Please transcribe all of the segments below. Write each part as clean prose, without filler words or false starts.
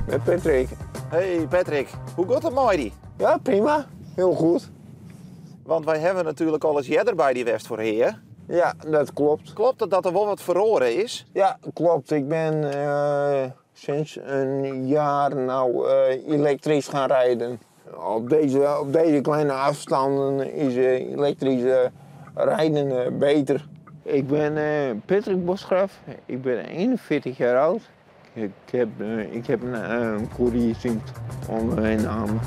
Met Patrick. Hey Patrick, hoe giet it mei dy? Ja, prima. Hiel goed. Want wy hawwe natuerlik al ris earder by dy west foar Hea. Ja, dat klopt. Klopt it dat der wol wat feroare is? Ja, klopt. Ik ben sinds een jaar nou elektrisch gaan rijden. Op deze kleine afstanden is elektrisch rijden beter. Ik ben Patrick Bosgraf, ik ben 41 jaar oud. Ik heb een koeriersdienst onder mijn naam.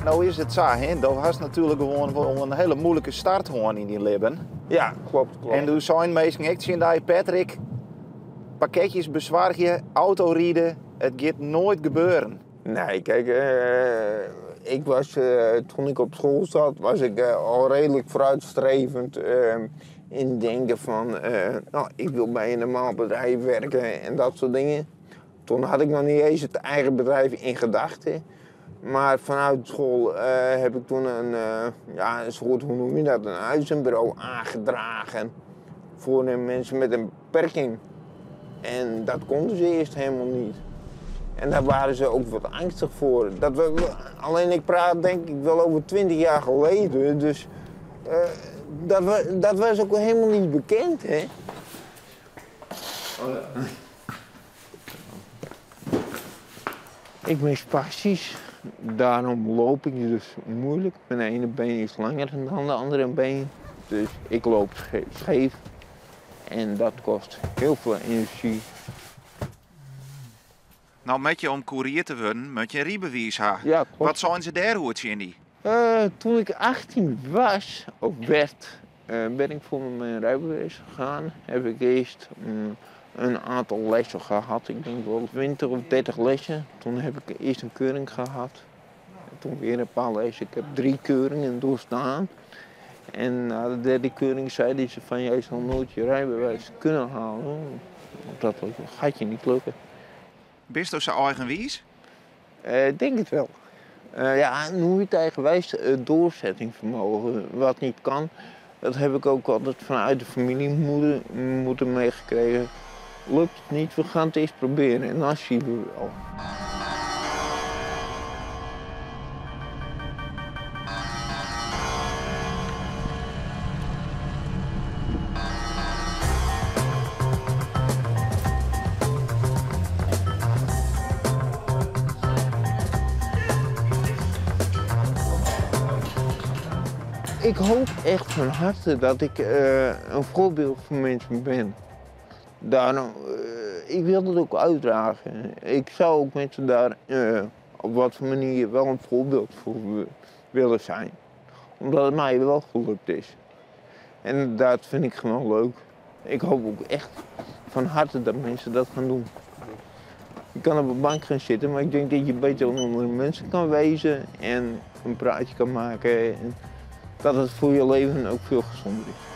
No is it sa, hè? Do hast natuerlik gewoan wol in hiele muoilike start hân yn dyn libben. Ja, klopt. En doe seinen minsken ek tsjin dy, Patrick, pakketjes besoargje, autoride, it giet noait gebeuren. Nee, kijk, toen ik op school zat, was ik al redelijk vooruitstrevend in denken van, nou, ik wil bij een normaal bedrijf werken en dat soort dingen. Toen had ik nog niet eens het eigen bedrijf in gedachten. Maar vanuit school heb ik toen ja, een soort, hoe noem je dat, een uitzendbureau aangedragen voor de mensen met een beperking. En dat konden ze eerst helemaal niet. En daar waren ze ook wat angstig voor. Alleen ik praat denk ik wel over 20 jaar geleden, dus dat was ook helemaal niet bekend, hè? Oh, ja. Ik ben spastisch, daarom loop ik dus moeilijk. Mijn ene been is langer dan de andere been, dus ik loop scheef. En dat kost heel veel energie. No moatte je om koerier te wurden, moatte je in rydbewiis ha. Ja, klopt. Wat seinen se dêroer tsjin dy? Toen ik 18 was, of werd, ben ik voor mijn rijbewijs gegaan. Heb ik eerst een aantal lessen gehad. Ik denk wel 20 of 30 lessen. Toen heb ik eerst een keuring gehad. En toen weer een paar lessen. Ik heb drie keuringen doorstaan. En na de derde keuring zeiden ze van jij zal nooit je rijbewijs kunnen halen. Want dat gaat je niet lukken. Bisto sa eigenwiis? Ik denk het wel. Ja, hoe het eigenwijs, doorzettingsvermogen, wat niet kan, dat heb ik ook altijd vanuit de familie moeten meegekregen. Lukt het niet, we gaan het eerst proberen en dan zien we wel. Ik hoop echt van harte dat ik een voorbeeld voor mensen ben. Daarom, ik wil dat ook uitdragen. Ik zou ook mensen daar op wat voor manier wel een voorbeeld voor willen zijn. Omdat het mij wel gelukt is. En dat vind ik gewoon leuk. Ik hoop ook echt van harte dat mensen dat gaan doen. Je kan op een bank gaan zitten, maar ik denk dat je beter onder mensen kan wezen en een praatje kan maken. En dat het voor je leven ook veel gezonder is.